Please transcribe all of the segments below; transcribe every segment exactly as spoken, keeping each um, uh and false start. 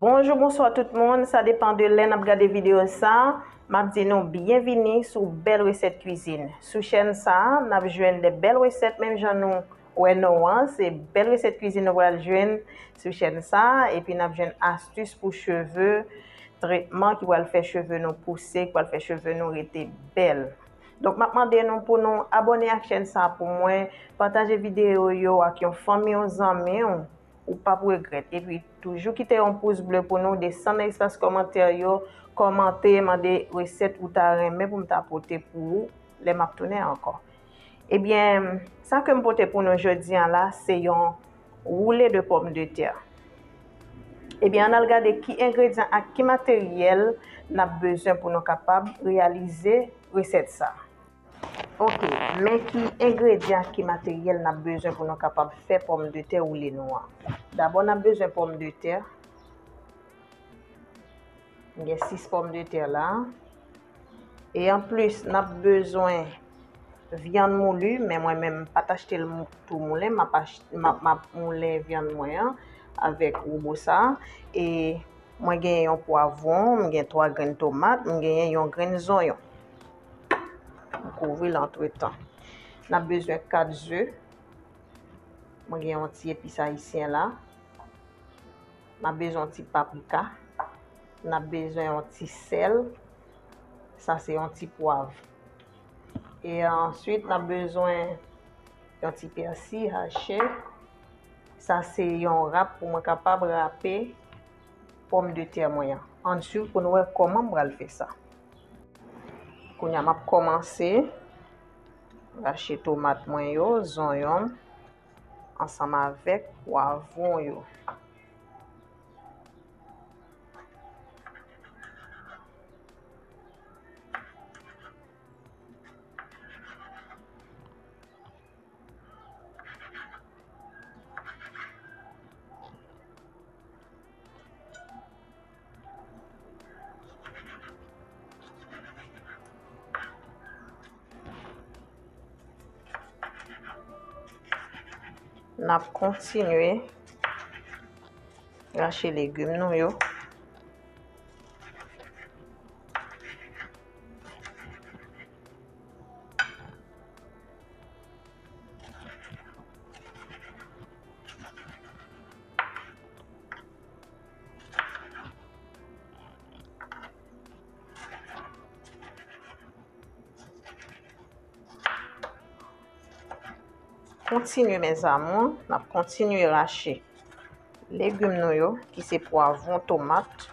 Bonjou, bonswa tout moun, sa depann de lè n ap gade videyo sa. M ap di nou byenvini sou Bèl Resèt Kwizin. Sou chèn sa, n ap jwenn de bèl resèt menm jan nou wè non an, se Bèl Resèt Kwizin nou pral jwenn sou chèn sa, epi n ap jwenn astis pou cheve, tretman ki pral fè cheve nou pouse, ki pral fè cheve nou rete bèl. Donk, m ap mande nou pou nou abòne ak chèn sa pou mwen, pataje videyo yo ak yon fanmi, yon zanmi w, ou p ap regrèt. Epi, toujou kite yon pous ble pou nou, desann nan espas kòmantè yo, kòmante, mande resèt ou ta renmen pou m ta pote pou ou lè m ap tounen ankò. Ebyen, sa ke m pote pou nou jodi a la, se yon woule de pòmdetè. Ebyen, ann al gade ki engredyan ak ki materyèl n ap bezwen pou nou kapab reyalize resèt sa. Ok, men ki engredyan ak ki materyèl n ap bezwen pou nou kapab fè pòmdetè woule nou an. Dabò, n ap bezwen pòmdetè. M gen sis pòmdetè la. E anplis, n ap bezwen vyann mouli, men mwen menm, m pa t achte l mou-, tou moulen, m ap ach-, m ap, m ap moulen vyann mwen an avèk wobo sa. E mwen genyen yon pwavwon, m gen twa grenn tomat, m genyen yon grenn zonyon. M kouvri l antretan. N ap bezwen kat ze. Mwen gen yon ti epis ayisyen la. N ap bezwen yon ti paprika. N ap bezwen yon ti sèl. Sa se yon ti pwav. E answit, n ap bezwen yon ti pèsi hache. Sa se yon rap pou mwen kapab rape pòmdetè mwen an. Ann swiv pou nou wè kòman m pral fè sa. Kounye a, m ap kòmanse rache tomat mwen yo, zonyon m, ansanm avèk pwavwon yo. N ap kontinye rache legim nou yo. Kontinye, mes amours, n ap kontinye rache legim nou yo, ki se pwavwon, tomat,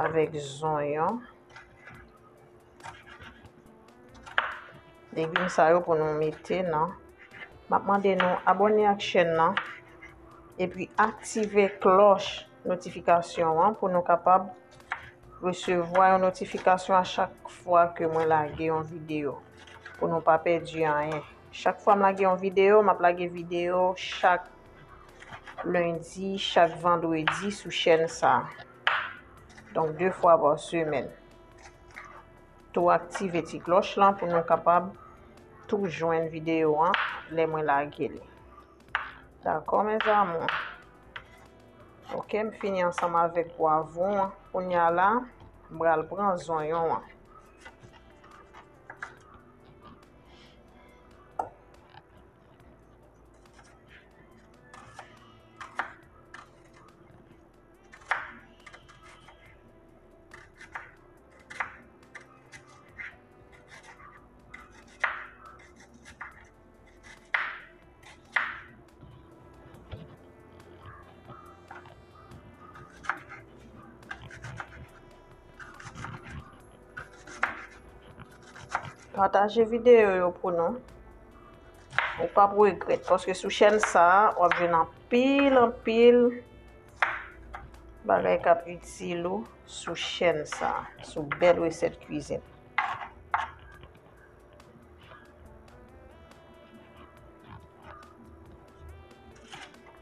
avèk zonyon. Legim sa yo pou nou mete nan. M ap mande nou abòne ak chèn nan, epi aktive klòch notifikasyon an pou nou kapab resevwa yon notifikasyon a chak fwa ke mwen lage yon videyo, pou nou pa pèdi anyen. Chak fwa m lage yon videyo, m ap lage videyo chak lendi, chak vandredi sou chèn sa. Donk, de fwa pa semèn. Tou aktive ti klòch lan pou nou kapab tou jwenn videyo an lè mwen lage li. Dakò, mes amours? Ok, m fini ansanm avèk pwavwon an. Kounye a la, m pral pran zonyon an. Pataje videyo yo pou nou. Ou p ap regrèt, paske sou chèn sa a, w ap jwenn anpil, anpil bagay k ap itil ou sou chèn sa a, sou Bèl Resèt Kwizin.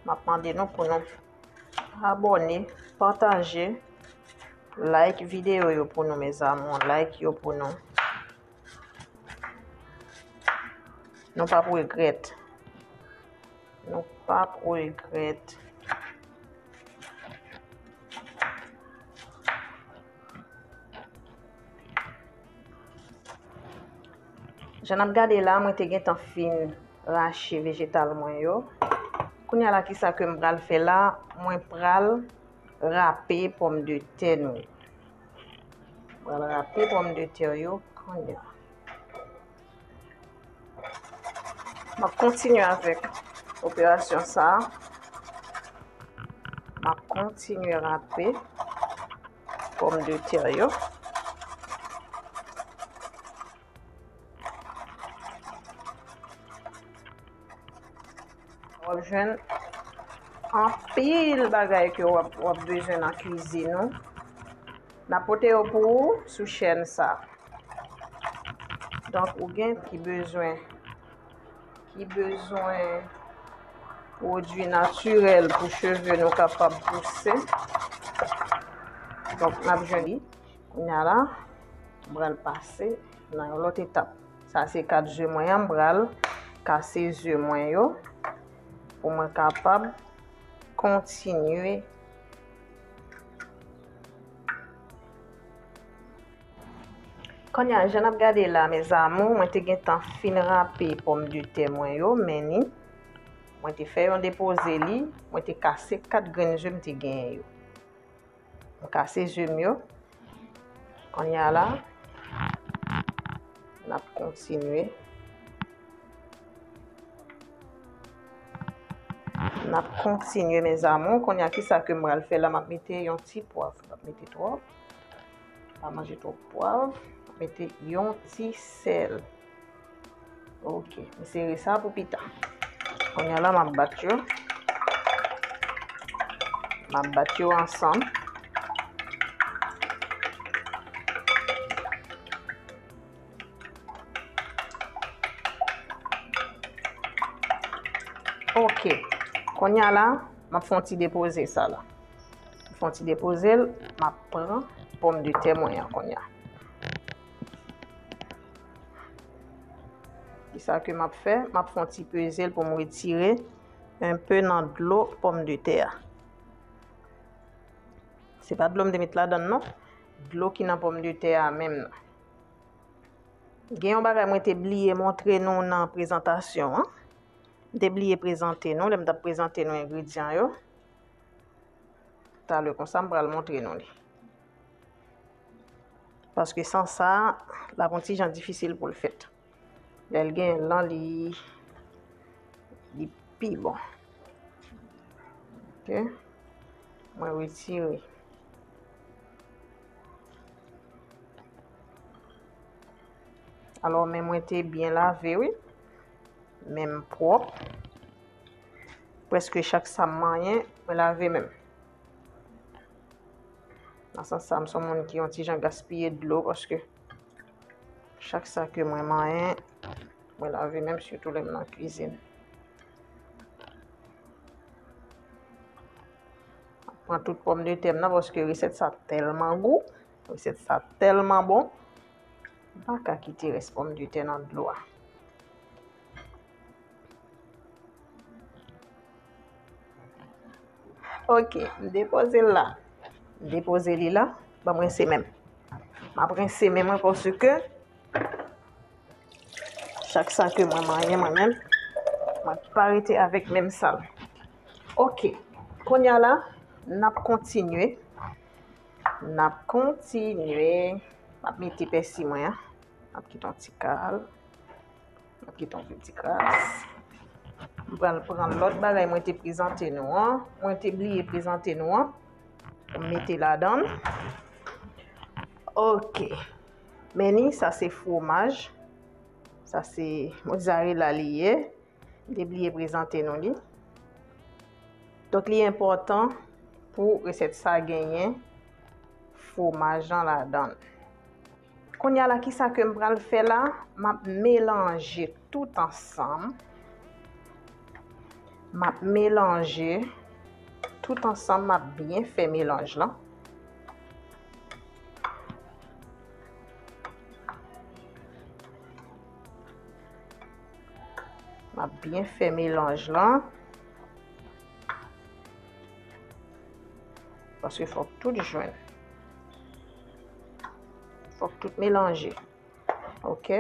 M ap mande nou pou nou abòne, pataje, like videyo yo pou nou, mes amours, like yo pou nou. Nou p ap regrèt. Nou p ap regrèt. Jan n ap gade la, mwen te gentan fin rache vejetal mwen yo. Kounye a la, kisa ke m pral fè la? Mwen pral rape pòmdetè nou yo. Mwen pral rape pòmdetè yo kounye a. M ap kontinye avèk operasyon sa a. M ap kontinye rape pòmdetè yo. W ap jwenn anpil bagay ke w ap, w ap bezwen nan kwizin ou. N ap pote yo pou ou sou chèn sa. Donk, ou gen ki bezwen, ki bezwen pwodui natirèl pou cheve nou kapab pouse. Donk, n ap jwenn li. Kounye a la, m pral pase nan yon lòt etap. Sa se kat ze mwen an, m pral kase ze mwen yo pou mwen kapab kontinye. Kounye a, jan n ap gade la, mes amours, mwen te gentan fin rape pòmdetè mwen yo, men ni, mwen te fè yon depoze li, mwen te kase kat grenn ze m te genyen yo. M kase ze m yo. Kounye a la, n ap kontinye. N ap kontinye, mes amours. Kounye a, kisa ke m pral fè la? M ap mete yon ti pwav. M ap mete twòp. Pa manje twòp pwav. M ap mete yon ti sèl. Ok, m sere sa pou pita. Kounye a la, m ap bat yo. M ap bat yo ansanm. Ok. Kounye a la, m ap fè yon ti depoze sa la. M fè yon ti depoze l, m ap pran pòmdetè mwen an kounye a. Kisa ke m ap fè? M ap fè yon ti peze l pou m retire enpe nan dlo pòmdetè a. Se pa dlo m te met ladann non. Dlo ki nan pòmdetè a menm nan. Gen yon bagay mwen te bliye montre nou nan prezantasyon an. M te bliye prezante nou, lè m t ap prezante nou engredyan yo. Talè konsa, m pral montre nou li. Paske san sa, l ap yon ti jan difisil pou l fèt. Lè l gen lan, li, li pi bon. Ok. Mwen retire. Alò, men mwen te byen lave, wi. Men m pwòp. Prèske chak sa m manyen, mwen lave men m. Nan sans sa, m se yon moun ki yon ti jan gaspiye dlo, paske chak sa ke mwen manyen, mwen lave men m, sitou lè m nan kwizin. Pran tout pòmdetè m nan, paske resèt sa tèlman gou, resèt sa tèlman bon, m pa ka kite rès pòmdetè nan dlo a. Ok, m depoze l la. M depoze li la. Ban m rense men m. M ap rense men mwen paske chak sa ke mwen manyen mwen menm, mwen pa rete avèk menm sal. Ok, kounye a la, n ap kontinye. N ap kontinye. M ap mete pèsi mwen an. M ap kite yon ti kal. M ap kite yon piti kras. M pral pran lòt bagay mwen te prezante nou an. Mwen te bliye prezante nou an. M mete ladan l. Ok. Men ni, sa se fwomaj. Sa se mozzarella li ye. M te bliye prezante nou li. Donk, li enpòtan pou resèt sa genyen fwomaj lan ladan l. Kounye a la, kisa ke m pral fè la? M ap melanje tout ansanm. M ap melanje tout ansanm, m ap byen fè melanj lan. M ap byen fè melanj lan. Paske fòk tout jwenn. Fòk tout melanje. Ok.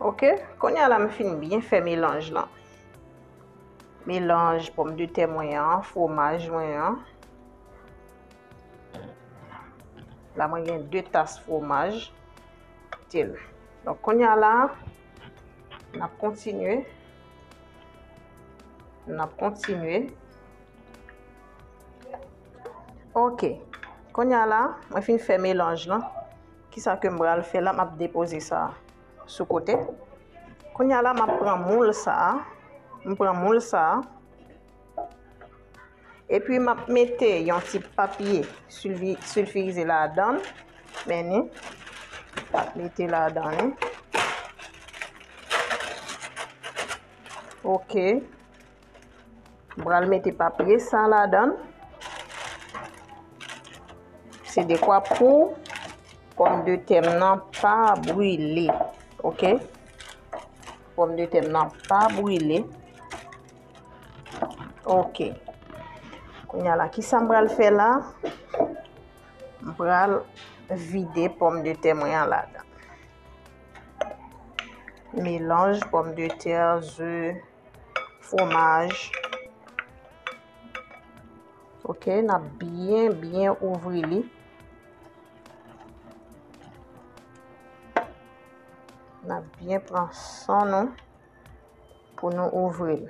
Ok, kounye a la m fin byen fè melanj lan. Melanj pòmdetè mwen an, fwomaj mwen an. La mwen gen de tas fwomaj. Donk kounye a la, n ap kontinye. N ap kontinye. Ok. Kounye a la, mwen fin fè melanj lan. Kisa ke m pral fè la? M ap depoze sa sou kote. Kounye a la, m ap pran moul sa a. M pran moul sa a. Epi, m ap mete yon ti papye silvi-, silfirize ladan l. Men ni. M ap mete ladan li. Ok. M pral mete papye sa ladan l. Se dekwa pou pòmdetè m nan pa brile. Ok? Pòmdetè m nan pa brile. Ok. Kounye a la, kisa m pral fè la? M pral vide pòmdetè mwen an ladan. Melanj pòmdetè, ze, fwomaj. Ok, n ap byen, byen ouvri li. N ap byen pran san nou pou nou ouvri l.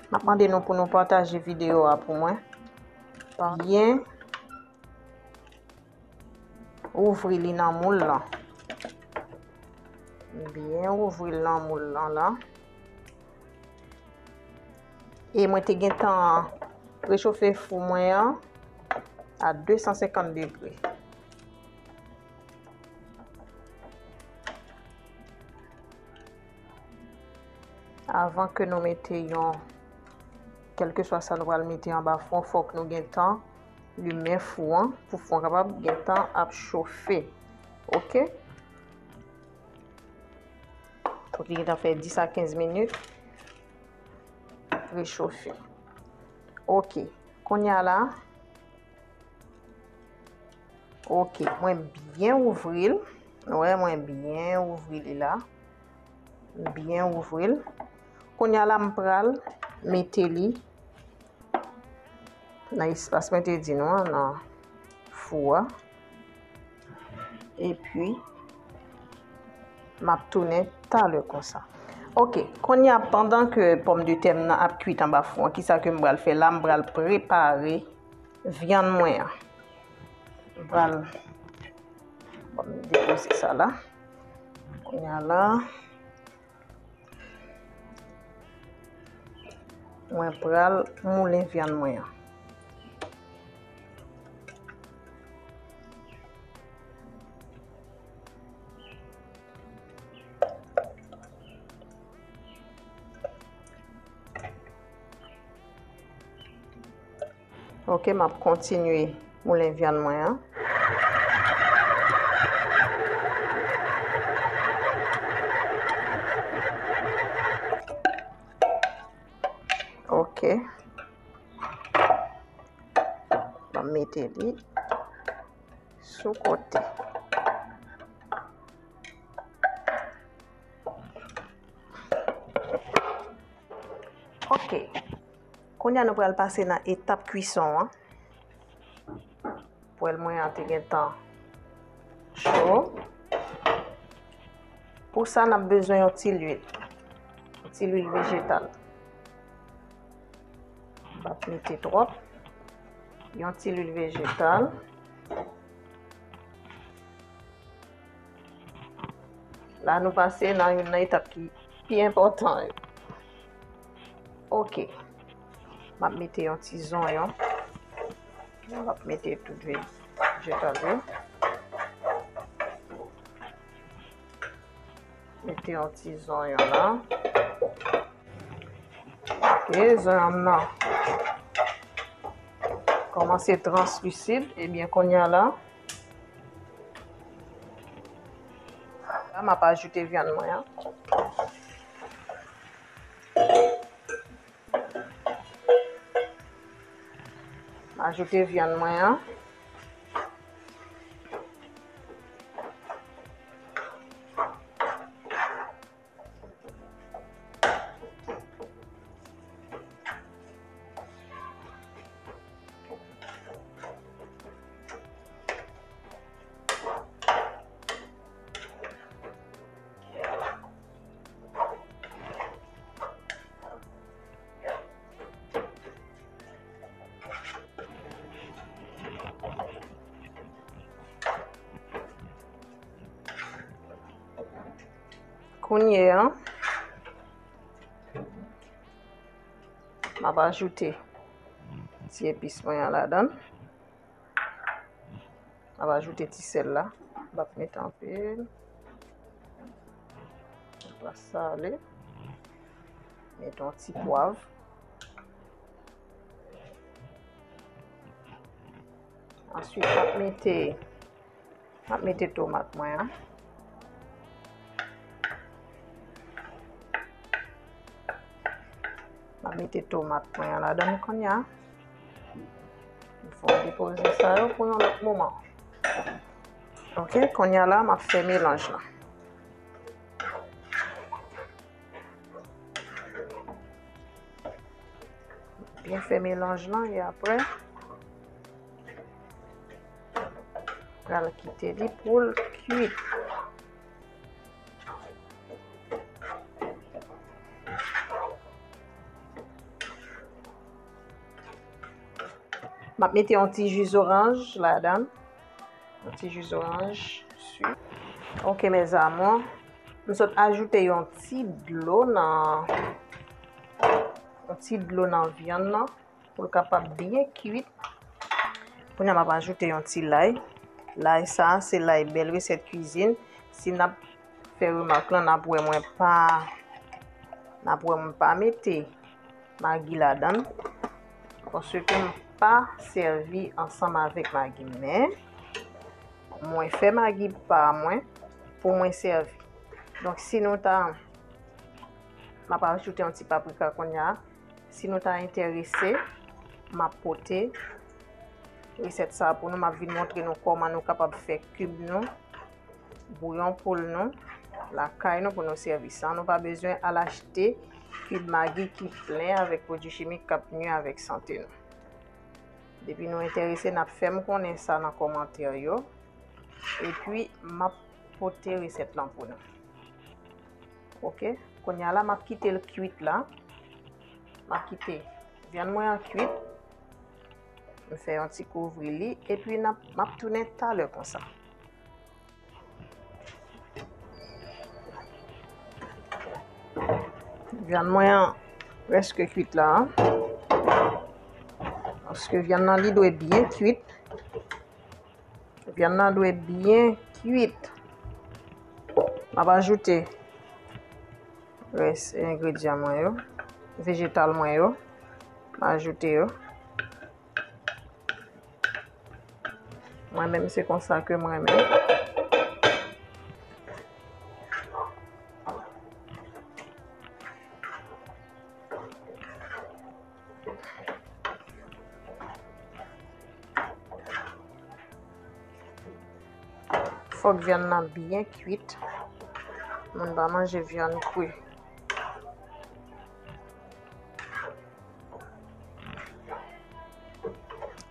M ap mande nou pou nou pataje videyo a pou mwen. Byen ouvri li nan moul lan. Byen ouvri l nan moul lan la. E mwen te gentan rechofe fou mwen an a de san senkant degre. Avan ke nou mete yon, kèlkeswa sa nou pral mete anba fou an, fòk nou gentan limen fou an pou fou an kapab gentan ap chofe. Ok? Donk, li gentan fè dis a kenz minit rechofe. Ok. Kounye a la, ok, mwen byen ouvri l. Ou wè, mwen byen ouvri li la. M byen ouvri l. Kounye a la, m pral mete li nan espas mwen te di nou an, nan fou a. Epi, m ap tounen talè konsa. Ok, kounye a, pandan ke pòmdetè m nan ap kwit anba fou an, kisa ke m pral fè la? M pral prepare vyann mwen an. M pral, bon, m depoze sa la. Kounye a la, mwen pral moulen vyann mwen an. Ok, m ap kontinye moulen vyann mwen an. Ok. M ap mete li sou kote. Ok. Kounye a nou pral pase nan etap kwison an. Pwèl mwen an te gentan cho. Pou sa, n ap bezwen yon ti lwil. Yon ti lwil vejetal. M p ap mete twòp. Yon ti lwil vejetal. La, nou pase nan youn nan etap ki pi enpòtan yo. Ok. M ap mete yon ti zonyon. M ap mete tout vejetal yo. Mete yon ti zonyon la. Ok, zonyon m nan kòmanse translisid. Ebyen, kounye a la, la, m ap ajoute vyann mwen an. M ajoute vyann mwen an. Kounye a, m ap ajoute ti epis mwen an ladan. M ap ajoute ti sèl la. M p ap mete anpil. M pa sale. Mete yon ti pwav. Answit, m ap mete, m ap mete tomat mwen an. M ap mete tomat mwen an ladan kounye a. M fè depoze sa yo pou yon lòt moman. Ok, kounye a la, m ap fè melanj lan. Byen fè melanj lan e apre, pral kite li pou l kwit. M ap mete yon ti ji zoranj ladan. Yon ti ji zoranj, sik. Ok, mes amours. M sot ajoute yon ti dlo nan, yon ti dlo nan vyann nan pou l kapab byen kwit. Kounye a, m ap ajoute yon ti lay. Lay sa, se lay bèl resèt kwizin. Si n ap fè remak lan, n ap wè mwen pa, n ap wè mwen pa mete magi ladan l, paske m pa sèvi ansanm avèk magi, men mwen fè magi pa mwen pou mwen sèvi. Donk, si nou ta, m ap ajoute yon ti paprika kounye a. Si nou ta enterese, m ap pote resèt sa pou nou. M ap vin montre nou kòman nou kapab fè kib nou, bouyon poul nou lakay nou pou nou sèvi san nou pa bezwen al achte kib magi ki plen avèk pwodui chimik k ap nwi avèk sante nou. Depi nou enterese, n ap fè m konnen sa nan kòmantè yo. Epi, m ap pote resèt lan pou nou. Ok, kounye a la, m ap kite l kwit la. M ap kite vyann mwen an kwit. M fè yon ti kouvri li, epi n ap, m ap tounen talè konsa. Vyann mwen an prèske kwit la. Paske vyann nan, li dwe byen kwit. Vyann nan dwe byen kwit. M ap ajoute rès engredyan mwen yo, vejetal mwen yo. M ajoute yo. Mwen menm, se konsa ke mwen menm. Fòk vyann nan byen kwit. Moun pa manje vyann kri.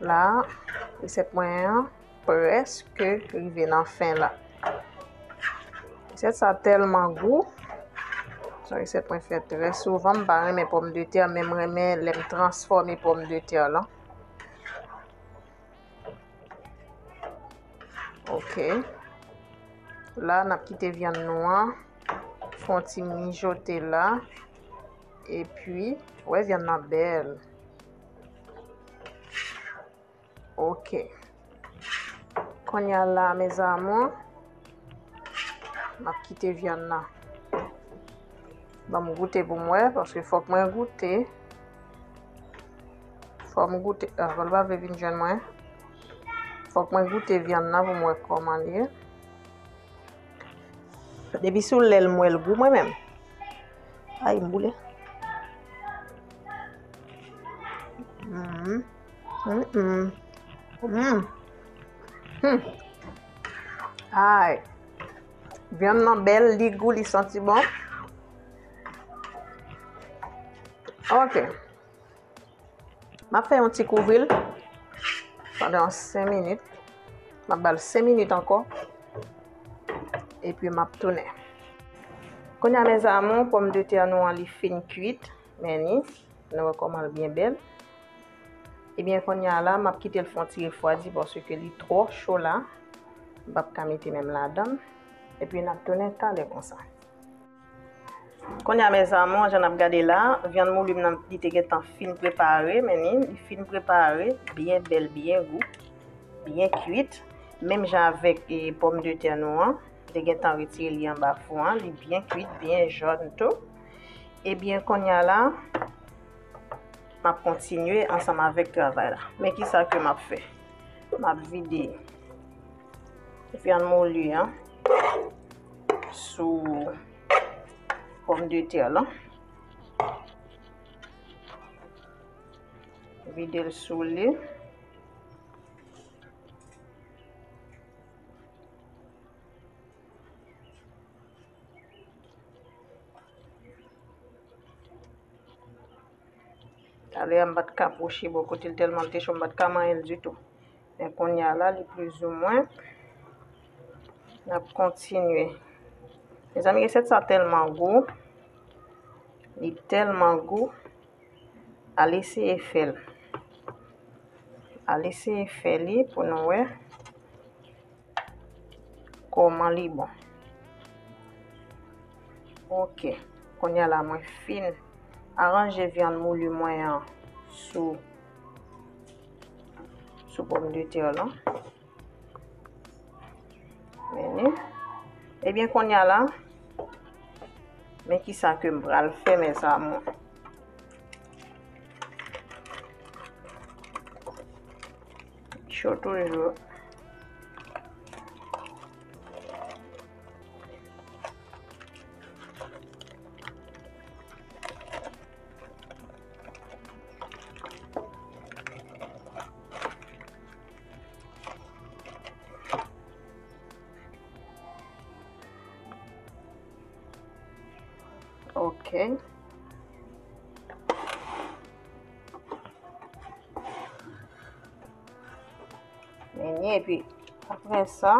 La, resèt mwen an prèske rive nan fen la. Resèt sa tèlman gou. Se yon resèt mwen fè trè souvan. M pa renmen pòmdetè, men m renmen lè m transfòme pòmdetè lan. Ok. La, n ap kite vyann nou an fè yon ti mijote la. Epi, wè vyann nan bèl. Ok. Kounye a la, mes amours, m ap kite vyann nan. Ban m goute pou m wè, paske fòk mwen goute. Fòk m goute. Ah, Volva vle vin jwenn mwen. Fòk mwen goute vyann nan pou m wè kòman l ye. Depi sou lè l, m wè l gou mwen menm. Ay, m boule. Mm. Mm, mm. Mm. Hmm. Ay. Vyann nan bèl, li gou, li santi bon. Ok. M ap fè yon ti kouvri l pandan senk minit. M ap ba l senk minit ankò. Epi m ap tounen. Kounye a, mes amours, pòmdetè nou an, li fin kwit. Men ni, nou wè kòman l byen bèl. Ebyen, kounye a la, m ap kite l fè yon ti refwadi paske li twò cho la. M p ap ka mete menm ladan l. Epi n ap tounen talè konsa. Kounye a, mes amours, jan n ap gade la, vyann mouli m nan, li te gentan fin prepare, men ni, li fin prepare, byen bèl, byen gou, byen kuit. Menm jan avèk, e, pòmdetè nou an, li te gentan retire li anba fou an, li byen kuit, byen jòn tou. Ebyen, kounye a la, m ap kontinye ansanm avèk travay la. Men kisa ke m ap fè? M ap vide vyann mouli an sou pòmdetè lan. Vide l sou li. Talè a m pa t ka pwoche bò kote l tèlman l te cho, m pa t ka manyen l ditou. Men kounye a la, li plizoumwen. N ap kontinye. Mezanmi, resèt sa tèlman gou. Li tèlman gou. Al eseye fè l. Al eseye fè li pou nou wè kòman li bon. Ok. Kounye a la, mwen fin aranje vyann mouli mwen an sou, sou pòmdetè lan. Men ni. Ebyen, kounye a la, men kisa ke m pral fè, mes amours. Cho toujou. Ok. Men ni, epi apre sa,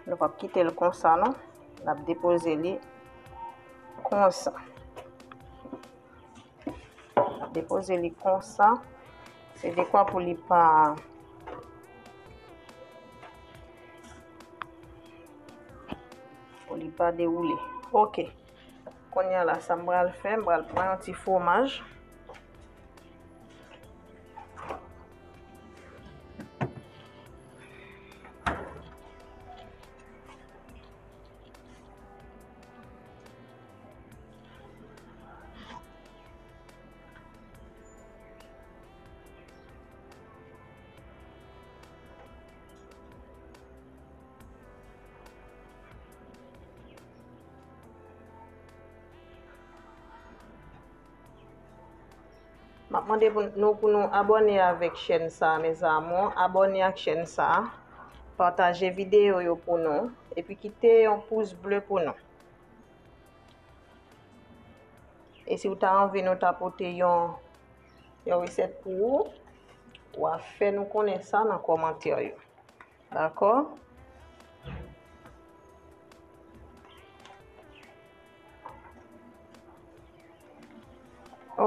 nou p ap kite l konsa, non. N ap depoze li konsa. N ap depoze li konsa. Se dekwa pou li pa, pou li pa dewoule. Ok. Kounye a la, sa m pral fè, m pral pran yon ti fwomaj. M ap mande pou nou, pou nou abòne avèk chèn sa a, mes amours. Abòne ak chèn sa a. Pataje videyo yo pou nou. Epi kite yon pous ble pou nou. E si w ta anvi nou ta pote yon, yon resèt pou ou, w a fè nou konnen sa nan kòmantè yo. Dakò?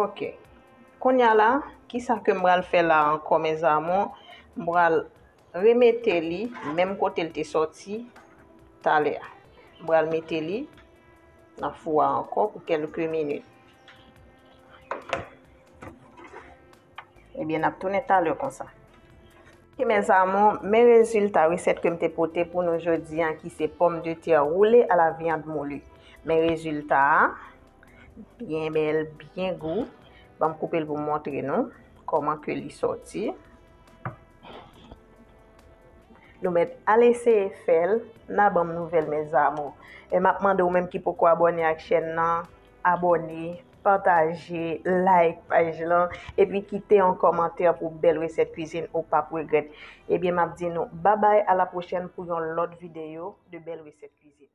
Ok. Kounye a la, kisa ke m pral fè la ankò, mes amours? M pral remete li menm kote l te sòti talè a. M pral mete li nan fou a ankò pou kèlke minit. Ebyen, n ap tounen talè konsa. Ok, mes amours, men rezilta resèt ke m te pote pou nou jodi a, ki se pòmdetè woule à la viande moulue. Men rezilta a, byen bèl, byen gou. Ban m koupe l pou m montre nou kòman ke li sòti. Nou mèt al eseye fè l, n a ban m nouvèl, mes amours. E m ap mande ou menm ki poko abòne ak chèn nan, abòne, pataje, like paj lan, epi kite yon kòmantè pou bèl resèt kwizin ou p ap regrèt. Ebyen, m ap di nou babay, a la pwochèn pou yon lòt videyo de bèl resèt kwizin.